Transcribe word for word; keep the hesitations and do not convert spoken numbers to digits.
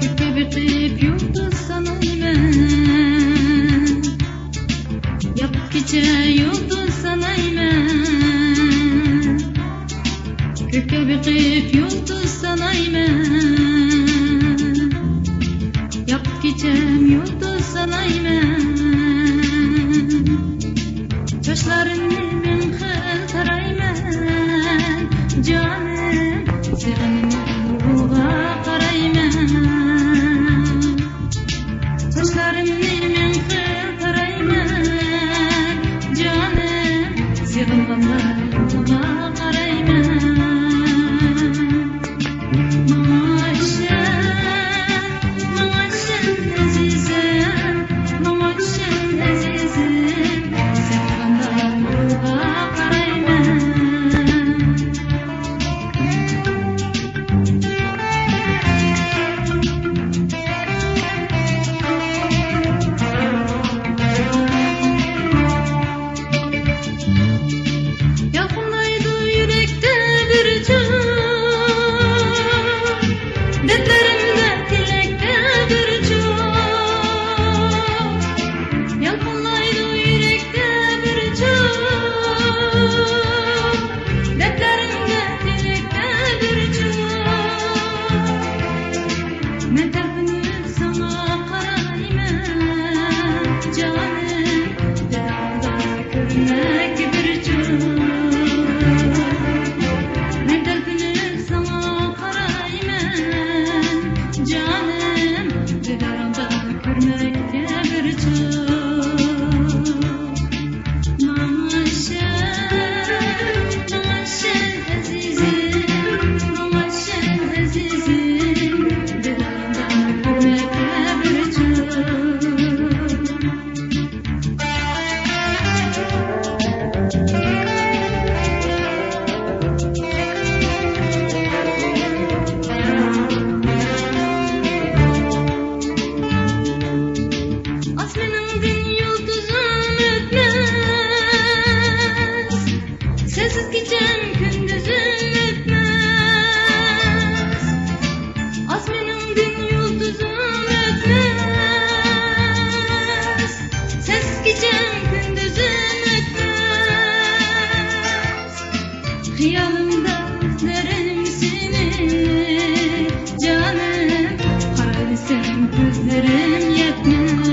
كۆككە بېقىپ يۇلتۇز سانايمەن، ياقۇت كېچە يۇلتۇز سانايمەن. كۆككە بېقىپ يۇلتۇز سانايمەن، ياقۇت كېچەم يۇلتۇز سانايمەن. چاچلىرىمنى مىڭ خىل تارايمەن، جانىم، سېغىنىپ نۇرغا قارايمەن. چاچلىرىمنى مىڭ خىل تارايمەن، جانىم، سېغىنغانلارغا قارايمەن. ماڭا ئىشەن، ماڭا ئىشەن ئەزىزىم، ماڭا ئىشەن ئەزىزىم، سېغىنغانلارغا قارايمەن. يالقۇنلايدۇ يۈرەكتە بىر چوغ، دەردلىرىمدە تىلەكتە بىر چوغ. يالقۇنلايدۇ يۈرەكتە بىر چوغ، دەردلىرىمدە تىلەكتە بىر چوغ. مەن تەلپۈنۈپ ساڭا قارايمەن، جانىم، دىدارىڭدا كۆرمەككە بىر چوغ. مەن تەلپۈنۈپ ساڭا قارايمەن، جانىم، دىدارىڭدا كۆرمەككە بىر چوغ. ماڭا ئىشەن، ماڭا ئىشەن ئەزىزىم، ماڭا ئىشەن ئەزىزىم، دىدارىڭدا كۆرمەككە بىر چوغ. ئاسمىنىڭدىن يۇلتۇزۇم ئۆتمەس، سەنسىز كېچەم كۈندۈزۈم ئۆتمەس. ئاسمىنىڭدىن يۇلتۇزۇم ئۆتمەس، سەنسىز كېچەم كۈندۈزۈم ئۆتمەس. خىيالىمدا ئىزلىرىم سېنى، جانىم، قارايسەن كۆزلىرىم يەتمەس.